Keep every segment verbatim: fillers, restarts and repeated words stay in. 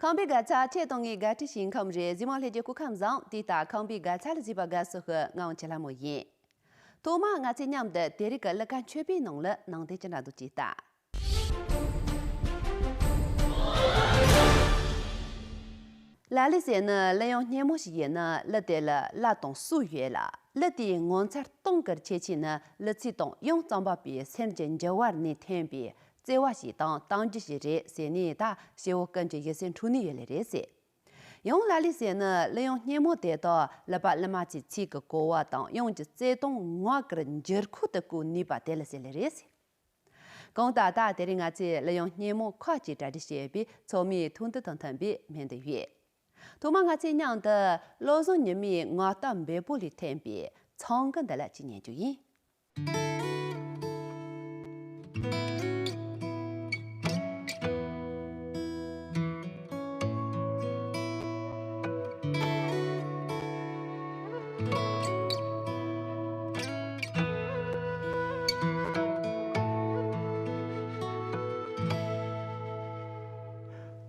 ཁམས་པའི་དགའ་ཚལ་ཁྲིད་གཏོང་ངེས་དགའ་སྤྲོ་ཞིང་ཁམས་རེད། གཟིགས་མང་ལྷན་རྒྱས་སྐུ་ཁམས་བཟང་། དེ་ལྟར་ཁམས་པའི་དགའ་ཚལ་གཟིགས་པ་དགའ་བསུ་ཞུ། ང་འོང་ཆེ་ལྷ་མོ་ཡིན། ཐོག་མར་ང་ཚོས་མཉམ་དུ་དེ་རིང་གི་གླུ་གར་མཆོད་པའི་ནང་ལ་ནང་དོན་ཅི་འདྲ་འདུག་ཅེས་ལྟ། ལ་ལུ་ཟེར་ནི་གླུ་དབྱངས་སྙན་མོ་ཞིག་ཡིན་ན། གླུ་དེ་ལ་བླ་དང་སྲོལ་ཡོད་ལ། གླུ་དེའི་ངོ་མཚར་སྟོང་གི་ཁྱད་ཆོས་ནི་གླུ་ཚིག་དང་དབྱངས་གཙང་པ་པའི་སེམས་ཀྱི་འགྱུ་བ་ནས་ཐོན་པའི་བརྩེ་བ་ཞིག་དང་གཏམ་རྒྱུད་ཞིག་རེད་ཟེར་ནས། ད་སྐྱེ་བོ་ཀུན་གྱི་ཡིད་སེམས་འཕྲོག་ནི་ཡོད་ལེ་རེད་ཟེར། ཡང་ལ་ལུ་ཟེར་ནི་གླུ་དབྱངས་སྙན་མོ་དེ་དག་གླུ་པ་གླུ་མ་ཚོའི་ཚིག་གི་གོ་བ་དང་དབྱངས་ཀྱི་རྩལ་གཏོང་ངག་གི་འགྱུར་ཁུག་ཏུ་བཀོད་ནུས་པ་དེ་ལ་ཟེར་ལེ་རེད་ཟེར། གང་ལྟར་ད་དེ་རིང་ང་ཚོས་གླུ་དབྱངས་སྙན་མོ་ཁག་ཅིག་གྲ་སྒྲིག་བྱས་པས། ཚོགས་མིའི་ཐུགས་འདུན་དང་མཐུན་པའི་སྨོན་འདུན་ཡོད། ཐོག་མར་ང་ཚོས་མཉམ་དུ་བློ་བཟང་ཉི་མའི་ངག་རྟ་འབེལ་པོ་ལས་ཐོན་པའི་ཚང་གི་འདི་ལ་ཅིག་ཉན་རྒྱུ་ཡིན།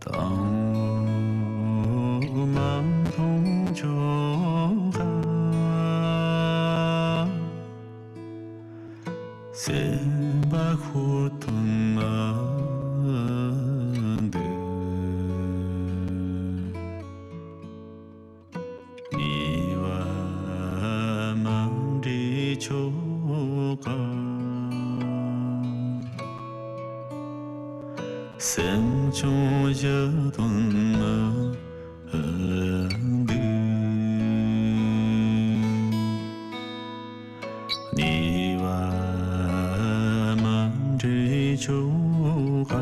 དང་མ་མཐོང་ཆོག་ག་སེམས་པ་ཤོར་དོན་མི་འདུག་ཉེས་པ་མ་འདྲེས་ཆོག་ག་སེམས་ཆུང་བཞི་དོན་མི་འདུག་ཉེས་པ་མ་འདྲེས་ཆོག་ག་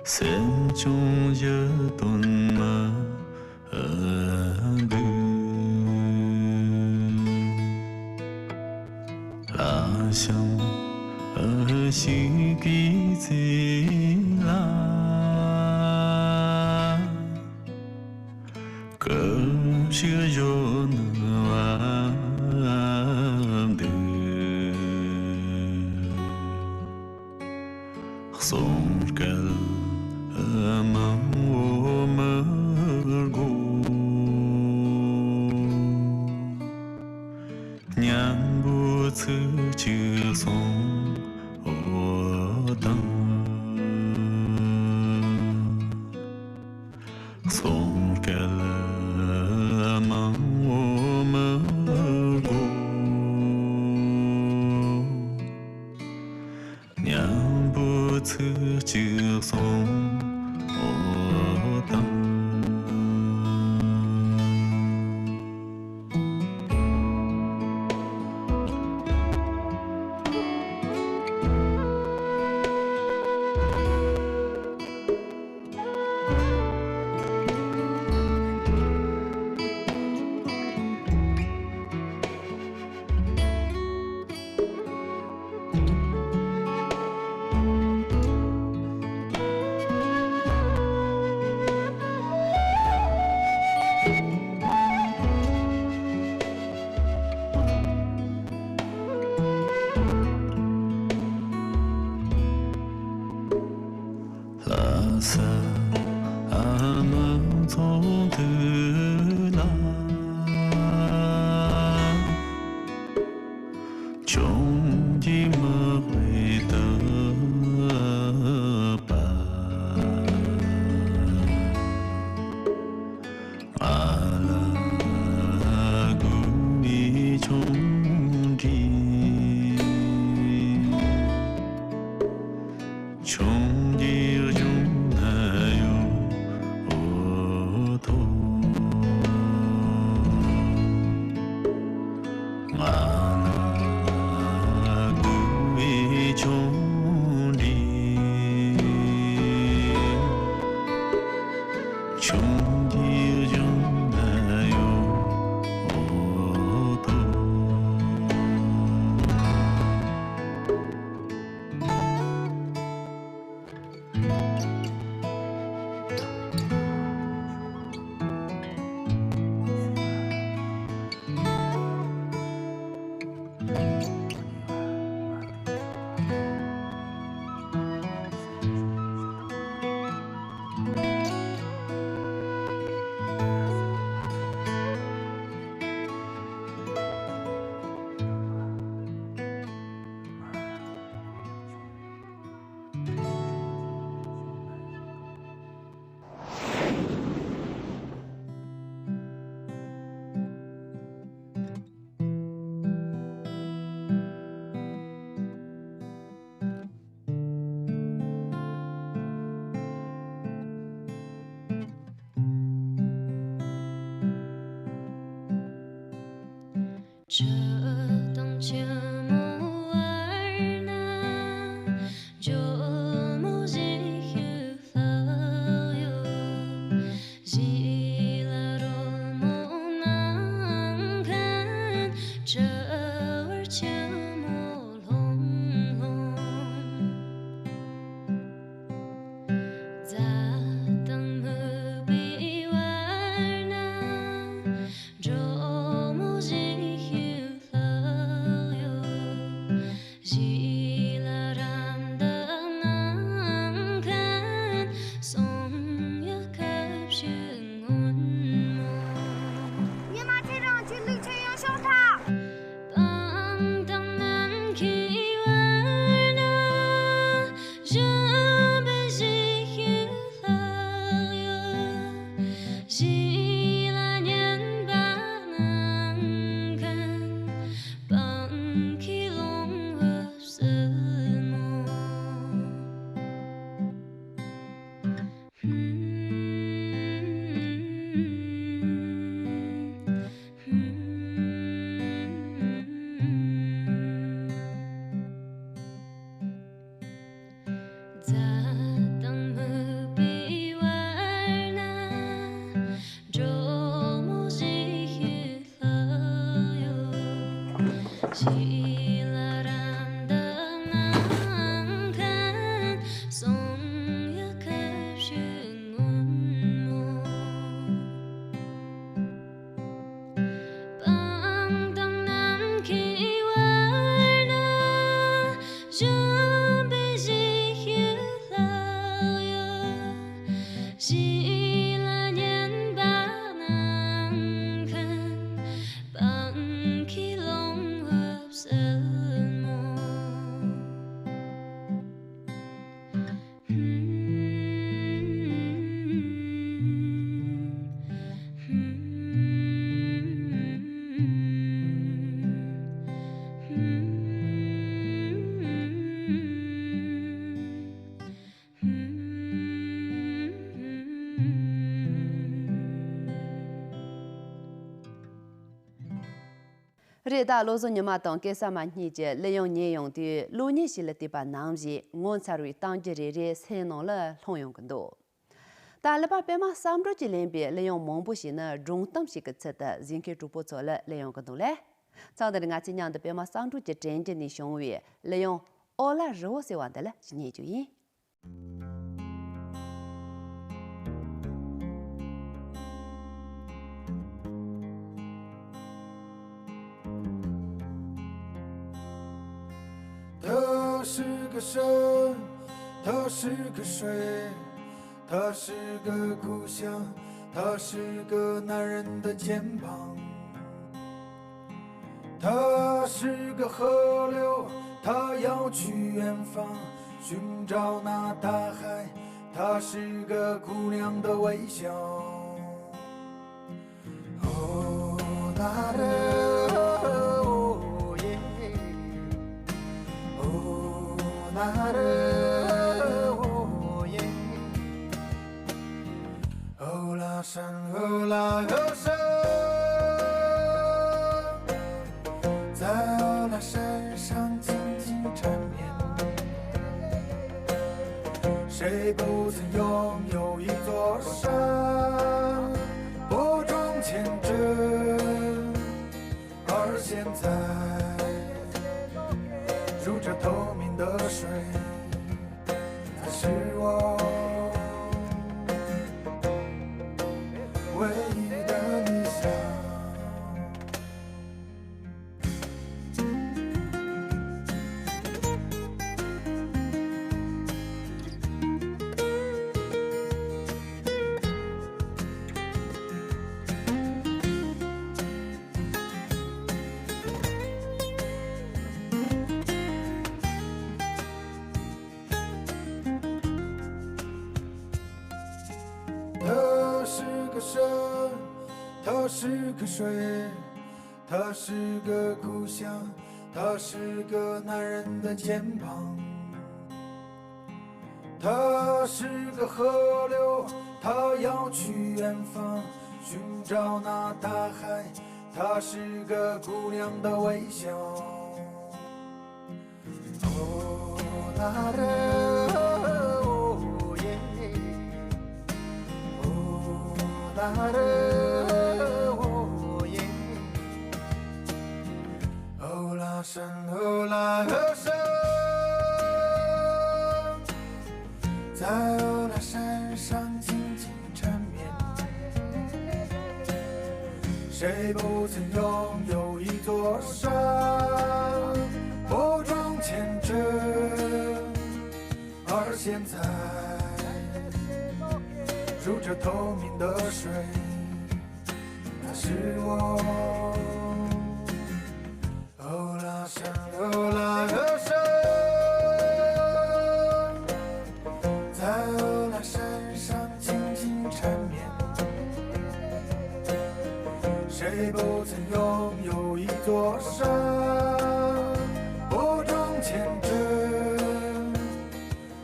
སེམས་ཆུང་བཞི་དོན་མི་འདུག་ལྷ་ཞིང་ཞིག་གི་ཚེ་ལ། སྐུ་ཞིག་བཞོན་པ་འདུག་གསུང་སྐད་མང་བོ་མི་དགོས། སྙན་པོ་ཚིག་གཅིག་གསུང་དང་། གསུང་སྐད་མང་བོ་མི་དགོས། སྙན་པོ་ཚིག་གཅིག་གསུང་དང་། ལྷ་ས་མི་ཚོགས་དུས་ལ། ཆུང་གི་མི་དབུས་དུ་པ། ང་ལ་དགོས་ནི་ཆུང་འདྲིས། ཆུང་འདྲིས་གཞུང་ན་ཡོད་དོ། རེད། ད་བློ་བཟང་ཉི་མ་དང་སྐལ་བཟང་མ་གཉིས་ཀྱི་གླུ་དབྱངས་ཉན་ཡོང་དུས་གླུ་སྙན་ཞིག་ལ་བལྟས་པ་ནང་བཞིན་ངོ་མཚར་བའི་གཏམ་རྒྱུད་རེ་རེ་སེམས་ནང་ལ་ལྷུང་ཡོང་གི་འདུག་ད་གླུ་པ་པད་མ་བསམ་གྲུབ་ཀྱིས་ལེན་པའི་གླུ་དབྱངས་མང་པོ་ཞིག་ནི་སྒྲུང་གཏམ་ཞིག་གི་ཚུལ་དུ་གཟིགས་མཁན་གྲོགས་པོ་ཚོ་ལ་གླུ་དབྱངས་གི་འདུག་ལེ། ཚང་འདིར་ང་ཚོས་མཉམ་དུ་པད་མ་བསམ་གྲུབ་ཀྱི་དྲན་རྒྱུན་ནས་བྱུང་བའི་གླུ་དབྱངས་ཨོ་ལ་རི་བོ་ཟེར་བ་འདི་ལ་ཞིག་ཉན་རྒྱུ་ཡིན། 他是个山，他是个水，他是个故乡，他是个男人的肩膀。他是个河流，他要去远方，寻找那大海。他是个姑娘的微笑。 Oh, na re, oh, yeah. Oh, na re, oh, yeah. Oh, la, san, oh, la, oh, san. 在那山上静静缠绵，谁不曾拥有一座山，播种见证，而现在如这透明的水，它是我唯一的理想。 他是个山，他是个水，他是个故乡，他是个男人的肩膀。他是个河流，他要去远方，寻找那大海。他是个姑娘的微笑。 Oh, na re, oh, yeah. Oh, na re, oh, yeah. Oh, la, san, oh, la, oh, san. 在那山上静静缠绵，谁不曾拥有一座山，播种见证？而现在，如这透明的水，它是我 哦啦山，哦啦山，在哦啦山上静静缠绵。谁不曾拥有一座山，播种见证？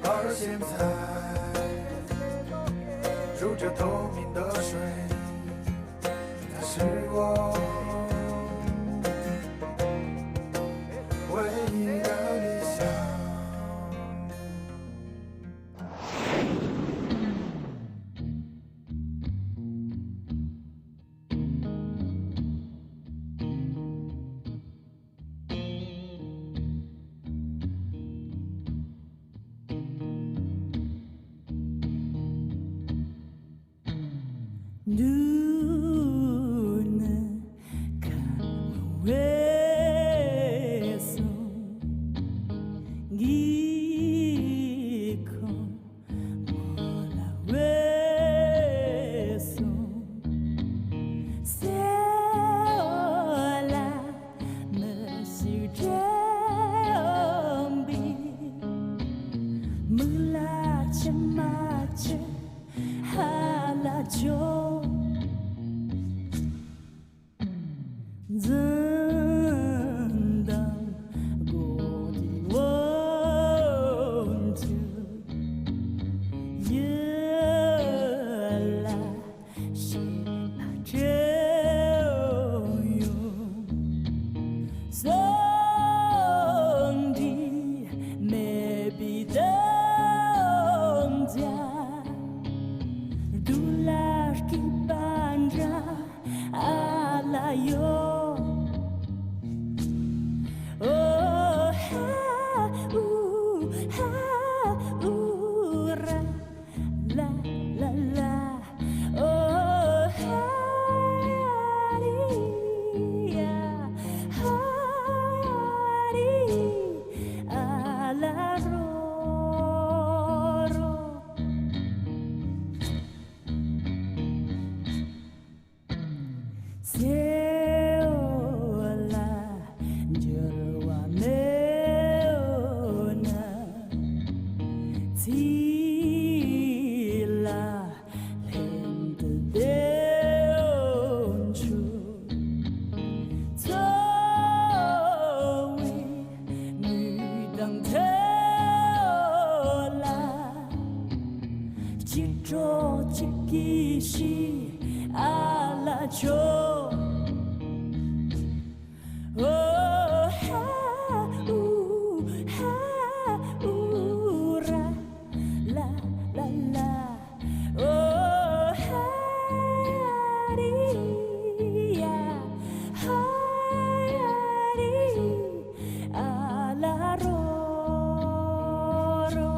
而现在，如这透明的水， 它是我唯一的理想。 འདུག་ན་ཁ་བའི་སོང་གི་ཁོང་མོ་ལ་བའི་སོང་སེ་འོ་ལ་མི་ཞིག་འདྲེ་འོང་བའི་མིག་ལ་མཆི་མ་ཆུ། ཧ་ལ་ཇོ། འཛིན་དང་སྒོ་དེ་འོང་དུ་ཡུལ་ལ་ཤེས་ན་ཁྲེལ་ཡོང་། པའི་དམ་རྫས་རྡུལ་ལ་སྐྱེས་པ་འདྲ་ཨ་ལ་ཡོད། ཨོ་ཧ་ཨུ་ཧ་ཨུ་ར་ལ་ལ་ལ། ཨོ་ཧ་རི་ཡ་ཧ་རི་ཨ་ལ་རོ་རོ། སེ་འོ་ལ་འགྱུར་བ་མེད་འོ་ན། ཚིག་ལ་ལྷན་དུ་བདེ་འོ་ཆུ། འཚོ་བའི་ནུས་དང་ཐལ་ལ། གཅིག་གྲོགས་གཅིག་གིས་ཤིག་ཨ་ལ་ཆོ། ཨོ་ཧ་ཨུ་ཧ་ཨུ་ར་ལ་ལ་ལ། ཨོ་ཧ་རི་ཡ་ཧ་ཡ་རི་ཨ་ལ་རོ་རོ།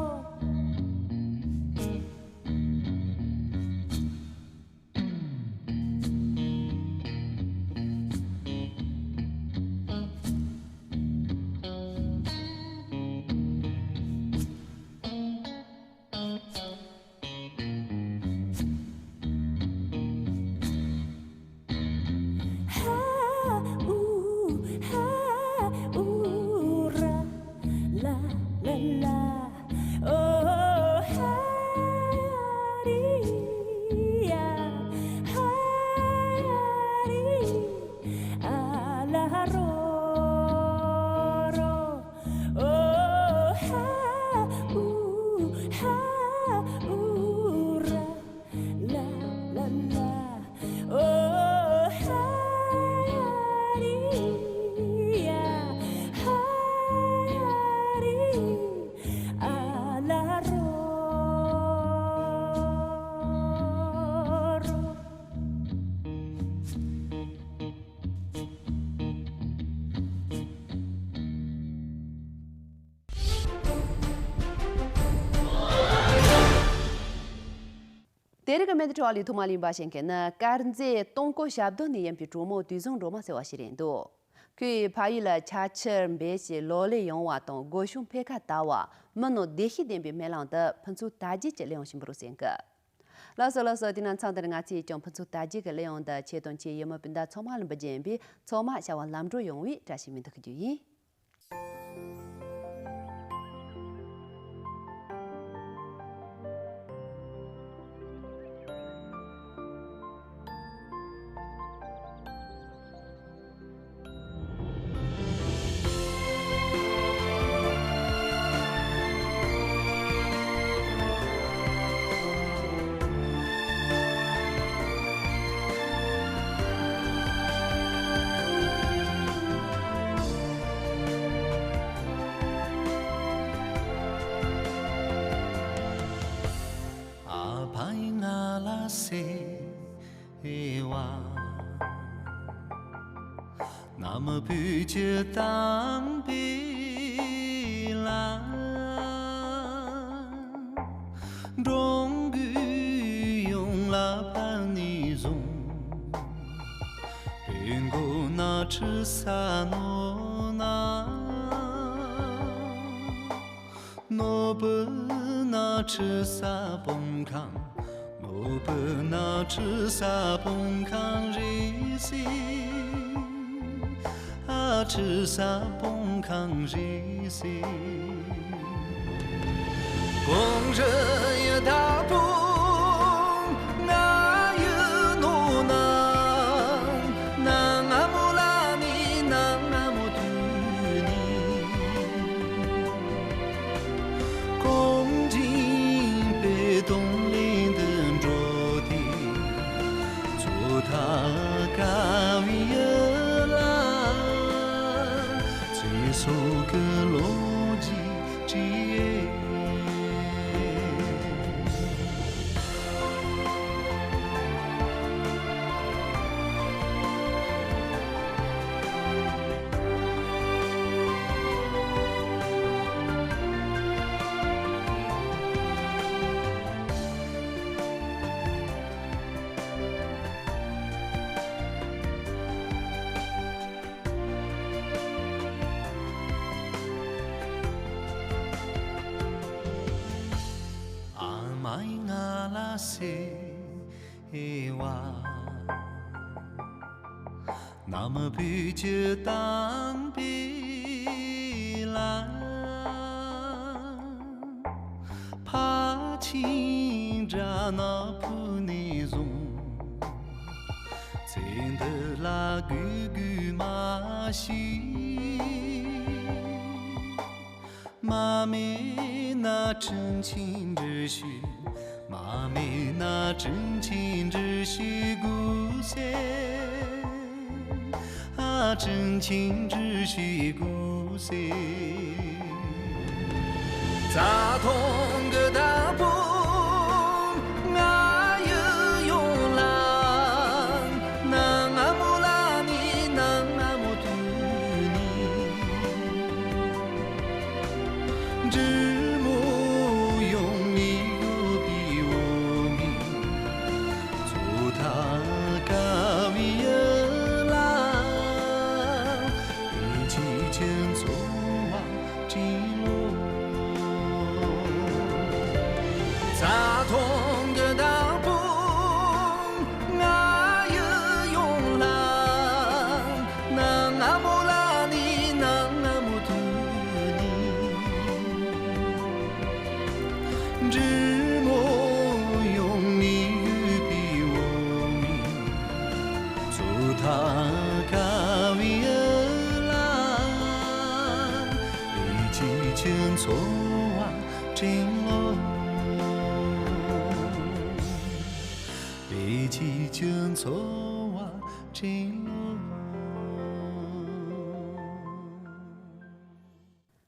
ཧ་ཨུ་ཧ་ཨུ་ར་ལ་ལ་ལ། ཨོ་ཧ་རི་ཡ་ཧ་ཡ་རི་ཨ་ལ་རོ་རོ། ཨོ་ཧ་ཨུ་ཧ་ཨུ་ར་ལ་ལ་ལ། ཨོ་ཧ་ཡ་རི་ཡ་ཧ་ཡ་རི་ཨ་ལ་རོ་རོ། དེ་རིང་གི་སྨན་དེབ་ཁྲོད་ལས་ཐོག་མ་གླེང་བ་བྱེད་མཁན་ནི། དཀར་མཛེས་སྟོང་སྐོར་ཞབས་རྡོ་ནས་ཡིན་པའི་གྲོགས་མོ་དུས་བཟང་སྒྲོལ་མ་ཟེར་བ་ཞིག་རེད་འདུག་ཁོས་ཕ་ཡུལ་ལ་ཆ་ཆེར་འབོད་ཞིག་ལོ་ལེགས་ཡོང་བ་དང་སྒོ་གཤོང་འཕེལ་ཁ་ལྟ་བ། མི་རྣོ་བདེ་ཤུགས་ལྡན་པའི་སྨན་གླིང་དུ་ཕུན་ཚོགས་དར་རྒྱས་ཀྱི་གླེང་བྱིན་པ་རུ་གསན་གི། ལགས་སོ་ལགས་སོ། དེ་ན་མཚམས་འདིར་ང་ཚོས་ཀྱང་ཕུན་ཚོགས་དར་རྒྱས་ཀྱི་གླེང་བྱིན་དུ་ཆེད་དོན་ཆེད་ཡུལ་མི་སྤུན་ཟླ་ཚང་མ་ལ་འབུལ་རྒྱུ་ཡིན་པས། ཚང་མ་བྱ་བ་ལམ་འགྲོ་ཡོང་བའི་བཀྲ་ཤིས་སྨོན་འདུན་ཞུ་རྒྱུ་ཡིན། ཨ་ཕ་ཡིས་ང་ལ་ཟེར་བ། ནམ་བུ་ཁྱུད་དང་པོའི་ལ། འགྲོ་མགོན་ཡོངས་ལ་ཕན་ནས་བཟུང་། བོད་མགོ་ནག་ཁྲི་ས་ནོར་ན། ནོར་བུ་ནག་ཁྲི་ས་བོང་ཁང་། ནོར་བུ་ནག་ཁྲི་ས་བོང་ཁང་རེད་ཟེར། ཨ་ཁྲི་ས་བོང་ཁང་རེད་ཟེར། གངས་རི་ཡི་བདག་པོ་ང་ཡིན་ནོ་ན། ནང་ང་མོ་ལ་ནི་ནང་ང་མོ་དུ་ནི། གངས་ཅན་པའི་གདོང་ལེན་དུ་འགྲོ་དེ། ཚོ་ཐག་དཀར་བའི་ཡུལ་ལ། ཚེ་སྲོག་གི་ལོ་རྒྱུས་བྲིས། ནམ་བུ་ཁྱི་དང་པོའི་ལ། ཕ་ཆིང་སྦྲ་ནག་ཕུ་ནས་བཟུང་། ཚེ་འདི་ལ་གུས་གུས་མ་ཞིག་མ་མེད་ན་དྲིན་ཆེན་འདྲི་ཞིག་མ་མེད་ན་དྲིན་ཆེན་འདྲི་ཞིག་དགོས་ཟེར། ཨ་དྲིན་ཆེན་འདྲི་ཞིག་དགོས་ཟེར། རྩ་ཐང་གི་བདག་པོ་ང་ཡི་ཡོང་ལ། ནང་ང་མོ་ལ་ནི་ནང་ང་མོ་དུ་ནི། འབྲི་མོ་ཡོང་ནི་ཡོད་པའི་འོ་མི། ཚོ་ཐག་ཀ་བའི་ཡུལ་ལ། བདེ་སྐྱིད་ཀྱི་འཚོ་བ་སྤྲིན་ལོ། རྩ་ཐང་གི་བདག་པོ་ང་ཡི་ཡོང་ལ། ནང་ང་མོ་ལ་ནི་ནང་ང་མོ་དུ་ནི། འབྲི་མོ་ཡོང་ནི་ཡོད་པའི་འོ་མི། ཚོ་ཐག་ཀ་བའི་ཡུལ་ལ། བདེ་སྐྱིད་ཀྱི་འཚོ་བ་སྤྲིན་ལོ། བདེ་སྐྱིད་ཀྱི་འཚོ་བ་སྤྲིན་ལོ།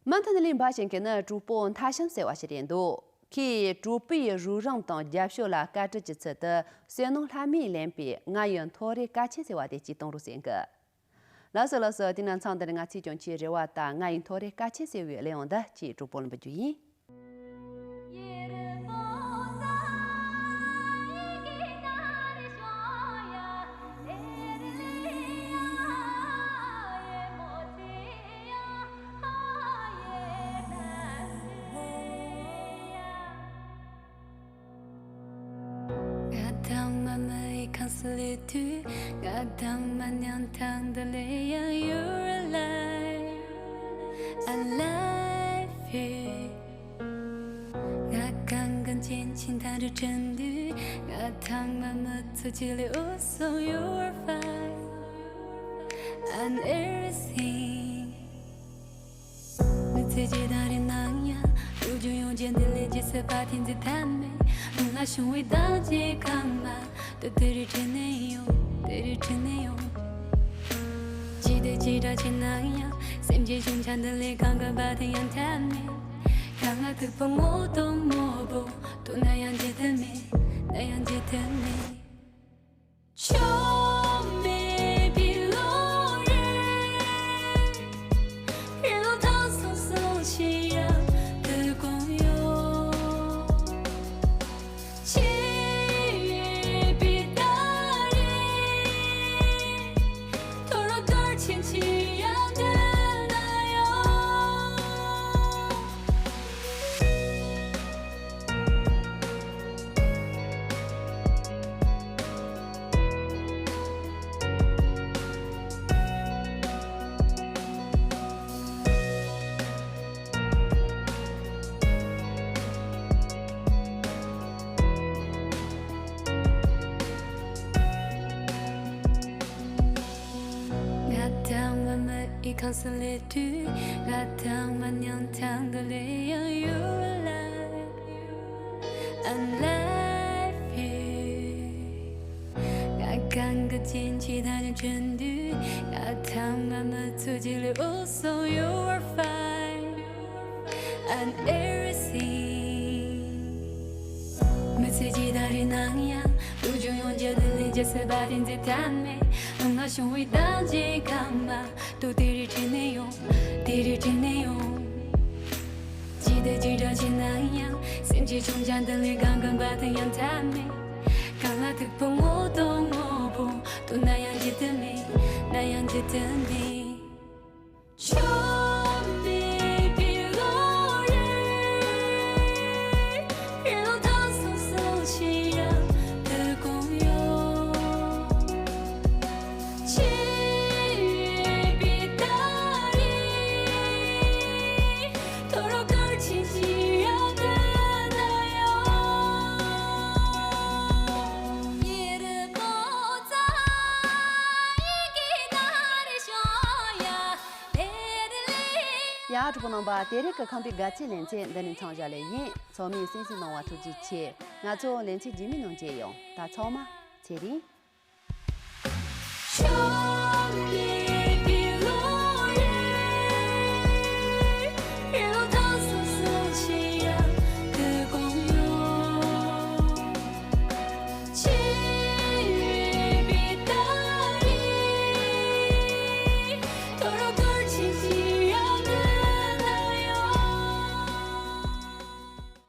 མུ་མཐུད་ནས་གླེང་བ་བྱེད་མཁན་ནི་གྲོགས་པོ་མཐའ་བྱམས་ཟེར་བ་ཞིག་རེད་འདུག་ཁོས་གྲོགས་པོའི་རོགས་རམ་དང་རྒྱབ་སྐྱོར་ལ་བཀའ་དྲིན་གྱི་ཚུལ་དུ་བསོད་ནམས་ལྷ་མོས་ལེན་པའི་ང་ཡི་མཐོ་རིས་ཀ་ཆེན་ཟེར་བ་དེ་གཅིག་གཏོང་རོགས་ཟེར་གི། ལགས་སོ་ལགས་སོ། དེས་ན་མཚམས་འདིར་ང་ཚོས་ཀྱང་ཁྱེད་རེ་བ་དང་ང་ཡི་མཐོ་རིས་ཀ་ཆེན་ཟེར་བའི་གླེང་བ་འདི་ཁྱེད་གྲོགས་པོ་ལ་འབུལ་རྒྱུ་ཡིན། ང་དང་མ་མ་ཡི་ཁང་སུ་ལས་དུས། ང་དང་མ་ཉང་ཐང་འདི་ལས་ཡང་you're alive. I love you. ང་གང་གང་ཅན་ཆིན་ཐང་རུ་དྲན་དུས། ང་དང་མ་མ་ཚོ་ཅི་ལས་འོ་སོང་you're fine. And everything. མི་ཚེ་ཇི་ལྟར་རིང་ན་ཡང་། འུ་ཅུང་ཡོང་རྗེས་འདི་ལས་ཇི་སྲིད་པ་དེ་འཛི་ཐབས་མེད། ང་བྱུང་བའི་བདག་ཅེས་ཁམས་མ་དུ་དེ་རིང་དྲན་ནས་ཡོང་། དེ་རིང་དྲན་ནས་ཡོང་། ཇི་ལྟར་ཇི་འདྲ་ཅི་ན་ཡང་། སེམས་ཀྱི་བྱུང་བྱ་འདི་ལས་གང་གི་བ་དེ་ཡང་ཐབས་མེད། ཁ་ང་ཐུག་པོ་ངོ་གདོང་མོ་བོ། དུ་ན་ཡང་འཇིག་ཐབས་མེད། ན་ཡང་འཇིག་ཐབས་མེད། ང་དང་མ་མ་ཡི་ཁང་སུ་ལས་དུས། ང་དང་མ་ཉང་ཐང་འདི་ལས་ཡང་you're alive. I love you. ང་གང་གི་ཅན་ཆི་ཐང་ནས་དྲན་དུས། ང་དང་མ་མ་ཚོ་ཅི་ལས་འོ་སོང་you're fine. And everything. མི་ཚེ་ཇི་ལྟར་རིང་ན་ཡང་། འུ་ཅུང་ཡོང་རྗེས་འདི་ལས་ཇི་སྲིད་པ་དེ་འཛི་ཐབས་མེད། ང་བྱུང་བའི་བདག་ཅེས་ཁམས་མ་དུ་དེ་རིང་དྲན་ནས་ཡོང་། དེ་རིང་དྲན་ནས་ཡོང་། ཇི་ལྟར་ཇི་འདྲ་ཅི་ན་ཡང་། སེམས་ཀྱི་བྱུང་བྱ་འདི་ལས་གང་གི་བ་དེ་ཡང་ཐབས་མེད། གང་ལ་ཐུག་པོ་ངོ་གདོང་མོ་བོ། དུ་ན་ཡང་འཇིག་ཐབས་མེད། ན་ཡང་འཇིག་ཐབས་མེད། གྲོགས་པོ་རྣམ་པ། དེ་རིང་གི་ཁམས་པའི་དགའ་ཚལ་ལེ་ཚན་འདི་ནས་མཚམས་བཞག་ལེ་ཡིན། ཚང་མས་གསན་གཟིགས་གནང་བ་ཐུགས་རྗེ་ཆེ། ང་ཚོ་ལེ་ཚན་རྗེས་མའི་ནང་མཇལ་ཡོང་། ད་ཚང་མ་ཚེ་རིང་།